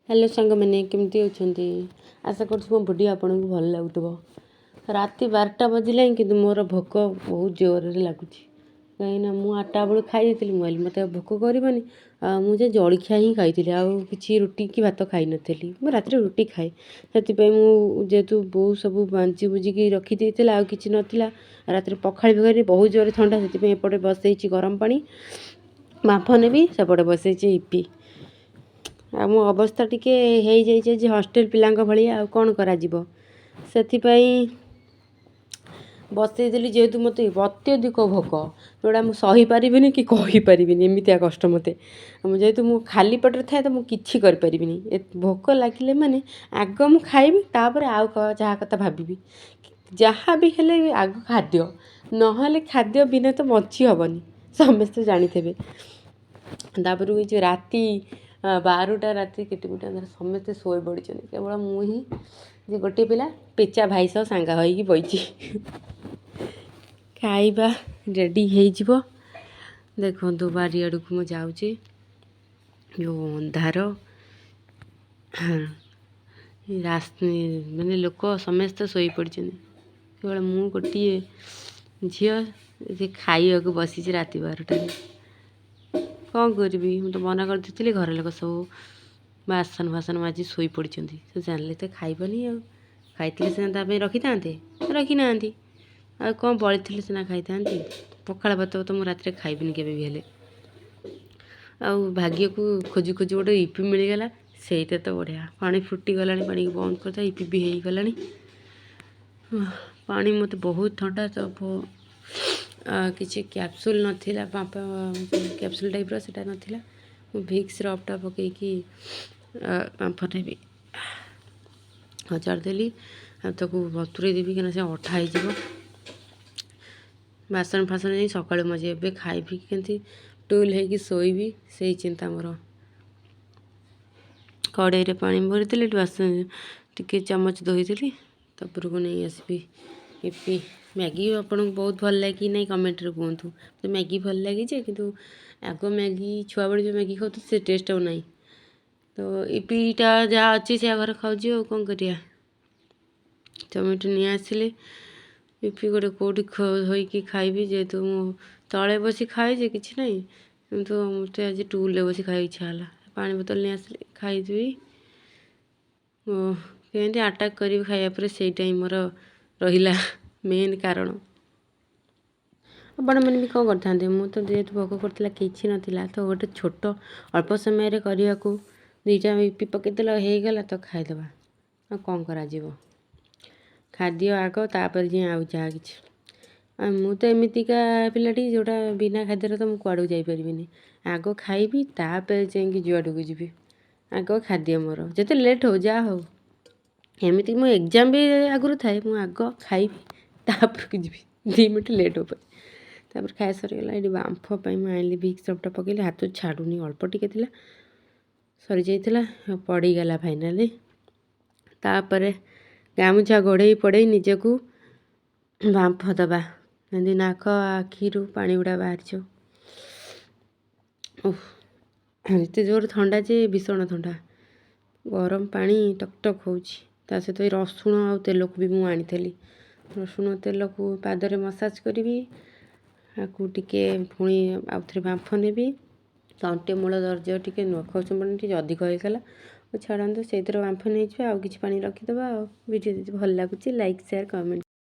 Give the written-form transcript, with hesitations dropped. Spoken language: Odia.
ହ୍ୟାଲୋ ସାଙ୍ଗମାନେ, କେମିତି ଅଛନ୍ତି? ଆଶା କରୁଛି ମୋ ଭିଡ଼ିଓ ଆପଣଙ୍କୁ ଭଲ ଲାଗୁଥିବ। ରାତି 12ଟା ବାଜିଲାଣି, କିନ୍ତୁ ମୋର ଭୋକ ବହୁତ ଜୋରରେ ଲାଗୁଛି, କାହିଁକିନା ମୁଁ 8ଟା ବେଳକୁ ଖାଇ ଦେଇଥିଲି। ମୁଁ ଭାବିଲି ମୋତେ ଆଉ ଭୋକ କରିବନି। ଆଉ ମୁଁ ଯେ ଜଳଖିଆ ହିଁ ଖାଇଥିଲି, ଆଉ କିଛି ରୁଟି କି ଭାତ ଖାଇନଥିଲି। ମୁଁ ରାତିରେ ରୁଟି ଖାଏ। ସେଥିପାଇଁ ମୁଁ ଯେହେତୁ ବୋଉ ସବୁ ବାଞ୍ଚି ବୁଜିକି ରଖିଦେଇଥିଲା, ଆଉ କିଛି ନଥିଲା। ରାତିରେ ପଖାଳ ବି କରି, ବହୁତ ଜୋରରେ ଥଣ୍ଡା। ସେଥିପାଇଁ ଏପଟେ ବସେଇଛି ଗରମ ପାଣି, ବାମ୍ଫ ନେବି, ସେପଟେ ବସେଇଛି ଇପି। ଆଉ ମୋ ଅବସ୍ଥା ଟିକେ ହେଇଯାଇଛି ଯେ ହଷ୍ଟେଲ ପିଲାଙ୍କ ଭଳିଆ, ଆଉ କ'ଣ କରାଯିବ? ସେଥିପାଇଁ ବସେଇଦେଲି, ଯେହେତୁ ମୋତେ ଅତ୍ୟଧିକ ଭୋକ, ଯେଉଁଟା ମୁଁ ସହିପାରିବିନି କି କହିପାରିବିନି, ଏମିତିଆ କଷ୍ଟ ମୋତେ। ମୁଁ ଯେହେତୁ ମୁଁ ଖାଲି ପେଟରେ ଥାଏ, ତ ମୁଁ କିଛି କରିପାରିବିନି। ଭୋକ ଲାଗିଲେ ମାନେ ଆଗ ମୁଁ ଖାଇବି, ତାପରେ ଆଉ ଯାହା କଥା ଭାବିବି। ଯାହା ବି ହେଲେ ଆଗ ଖାଦ୍ୟ, ନହେଲେ ଖାଦ୍ୟ ବିନା ତ ବଞ୍ଚି ହେବନି, ସମସ୍ତେ ଜାଣିଥିବେ। ତାପରକୁ ଏ ଯେଉଁ ରାତି 12ଟା, ରାତି କିଟିମିଟି ଅନ୍ଧାର, ସମସ୍ତେ ଶୋଇ ପଡ଼ିଛନ୍ତି, କେବଳ ମୁଁ ହିଁ ଯେ ଗୋଟିଏ ପିଲା ପେଚା ଭାଇ ସହ ସାଙ୍ଗ ହେଇକି ବଇଛି। ଖାଇବା ରେଡ଼ି ହେଇଯିବ। ଦେଖନ୍ତୁ, ବାରିଆଡ଼କୁ ମୁଁ ଯାଉଛି, ଯେଉଁ ଅନ୍ଧାର, ମାନେ ଲୋକ ସମସ୍ତେ ଶୋଇପଡ଼ିଛନ୍ତି, କେବଳ ମୁଁ ଗୋଟିଏ ଝିଅ ଯେ ଖାଇବାକୁ ବସିଛି ରାତି 12ଟାରେ। କ'ଣ କରିବି? ମୁଁ ତ ମନା କରିଦେଇଥିଲି। ଘର ଲୋକ ସବୁ ବାସନ ଫାସନ ମାଜି ଶୋଇପଡ଼ିଛନ୍ତି। ସେ ଜାଣିଲେ ତ ଖାଇବନି, ଆଉ ଖାଇଥିଲେ ସିନା ତା ପାଇଁ ରଖିଥାନ୍ତେ, ରଖିନାହାନ୍ତି। ଆଉ କ'ଣ ବଳିଥିଲେ ସିନା ଖାଇଥାନ୍ତି। ପଖାଳ ଭାତ ତ ମୁଁ ରାତିରେ ଖାଇବିନି କେବେ ବି ହେଲେ। ଆଉ ଭାଗ୍ୟକୁ ଖୋଜି ଖୋଜି ଗୋଟେ ଇପି ମିଳିଗଲା, ସେଇଟା ତ ବଢ଼ିଆ। ପାଣି ଫୁଟିଗଲାଣି, ପାଣିକୁ ବନ୍ଦ କରିଦେବା। ଇପି ବି ହେଇଗଲାଣି। ପାଣି, ମୋତେ ବହୁତ ଥଣ୍ଡା ତ, କିଛି କ୍ୟାପସୁଲ୍ ନଥିଲା, ବାମ୍ଫ କ୍ୟାପସୁଲ୍ ଟାଇପ୍ର ସେଇଟା ନଥିଲା। ମୁଁ ଭିକ୍ସ ରବ୍ଟା ପକେଇକି ବାମ୍ଫ ନେବି। ଦେଲି, ଆଉ ତାକୁ ବତୁରେଇ ଦେବି, କାହିଁକିନା ସେ ଅଠା ହେଇଯିବ। ବାସନ ଫାସନ ଯାଇ ସକାଳୁ ମାଜି, ଏବେ ଖାଇ ପିଇକି କେମିତି ଟୁଲ୍ ହେଇକି ଶୋଇବି, ସେଇ ଚିନ୍ତା ମୋର। କଡ଼େଇରେ ପାଣି ଭରିଥିଲି, ବାସନ ଟିକେ ଚାମଚ ଧୋଇଥିଲି। ତାପରକୁ ନେଇ ଆସିବି ଇପି। ମ୍ୟାଗି ଆପଣଙ୍କୁ ବହୁତ ଭଲ ଲାଗେ କି ନାହିଁ, କମେଣ୍ଟରେ କୁହନ୍ତୁ। ମୋତେ ମ୍ୟାଗି ଭଲ ଲାଗେ ଯେ, କିନ୍ତୁ ଆଗ ମ୍ୟାଗି, ଛୁଆବେଳେ ଯେଉଁ ମ୍ୟାଗି ଖାଉଥିଲି, ସେ ଟେଷ୍ଟ ଆଉ ନାହିଁ। ତ ଇପିଟା ଯାହା ଅଛି ସେୟା ଘରେ ଖାଉଛି, ଆଉ କ'ଣ କରିବା? ଟମାଟୋ ନେଇ ଆସିଲି। ଇପି ଗୋଟେ କେଉଁଠି ହୋଇକି ଖାଇବି? ଯେହେତୁ ମୁଁ ତଳେ ବସି ଖାଏ ଯେ, କିଛି ନାହିଁ, କିନ୍ତୁ ମୋତେ ଆଜି ଟୁଲ୍ରେ ବସି ଖାଇବାକୁ ଇଚ୍ଛା ହେଲା। ପାଣି ବୋତଲ ନେଇ ଆସିଲି, ଖାଇଦେବି। ଓ କେମିତି ଆଟାକ୍ କରିବି ଖାଇବା ପରେ, ସେଇଟା ହିଁ ମୋର ରହିଲା ମେନ୍ କାରଣ। ଆପଣମାନେ ବି କ'ଣ କରିଥାନ୍ତେ? ମୁଁ ତ ଯେହେତୁ ଭୋକ କରୁଥିଲା, କିଛି ନଥିଲା, ତ ଗୋଟେ ଛୋଟ ଅଳ୍ପ ସମୟରେ କରିବାକୁ ଦୁଇଟା ଇପି ପକେଇଦେଲ, ହେଇଗଲା, ତ ଖାଇଦେବା, ଆଉ କ'ଣ କରାଯିବ? ଖାଦ୍ୟ ଆଗ, ତାପରେ ଯାଇ ଆଉ ଯାହା କିଛି। ଆଉ ମୁଁ ତ ଏମିତିକା ପିଲାଟି, ଯେଉଁଟା ବିନା ଖାଦ୍ୟରେ ତ ମୁଁ କୁଆଡ଼କୁ ଯାଇପାରିବିନି। ଆଗ ଖାଇବି, ତାପରେ ଯାଇକି ଯୁଆଡ଼କୁ ଯିବି। ଆଗ ଖାଦ୍ୟ ମୋର, ଯେତେ ଲେଟ୍ ହଉ, ଯାହା ହଉ। ଏମିତି ମୋ ଏକ୍ଜାମ୍ ବି ଆଗରୁ ଥାଏ, ମୁଁ ଆଗ ଖାଇବି, ତାପରକୁ ଯିବି, 2 ମିନିଟ୍ ଲେଟ୍ ହଉ ପଛେ। ତାପରେ ଖାଇବା ସରିଗଲା। ଏଇଠି ବାମ୍ଫ ପାଇଁ ମୁଁ ଆଣିଲି, ଭିକ୍ସ ରବ୍ଟା ପକେଇଲି। ହାତ ଛାଡ଼ୁନି, ଅଳ୍ପ ଟିକେ ଥିଲା, ସରିଯାଇଥିଲା, ପଡ଼ିଗଲା ଫାଇନାଲି। ତାପରେ ଗାମୁଛା ଘୋଡ଼େଇ ପଡ଼େଇ ନିଜକୁ ବାମ୍ଫ ଦେବା, ଯେମିତି ନାକ ଆଖିରୁ ପାଣି ଗୁଡ଼ା ବାହାରିଯିବ। ଓଃ, ଏତେ ଜୋର ଥଣ୍ଡା ଯେ, ଭୀଷଣ ଥଣ୍ଡା। ଗରମ ପାଣି ଟକ୍ ଟକ୍ ହେଉଛି। ତା ସହିତ ଏଇ ରସୁଣ ଆଉ ତେଲକୁ ବି ମୁଁ ଆଣିଥିଲି। ରସୁଣ ତେଲକୁ ପାଦରେ ମସାଜ କରିବି, ଆକୁ ଟିକେ ପୁଣି ଆଉଥରେ ବାମ୍ଫ ନେବି। ତଣ୍ଟି ମୂଳ ଦରଜ ଟିକେ, ନଖ ଉଷୁମ ପାଣି ଟିକେ ଅଧିକ ହେଇଗଲା। ଛାଡ଼ନ୍ତୁ, ସେଇଥିରେ ବାମ୍ଫ ନେଇଯିବା, ଆଉ କିଛି ପାଣି ରଖିଦେବା। ଆଉ ଭିଡ଼ିଓ ଯଦି ଭଲ ଲାଗୁଛି, ଲାଇକ୍, ସେୟାର, କମେଣ୍ଟ।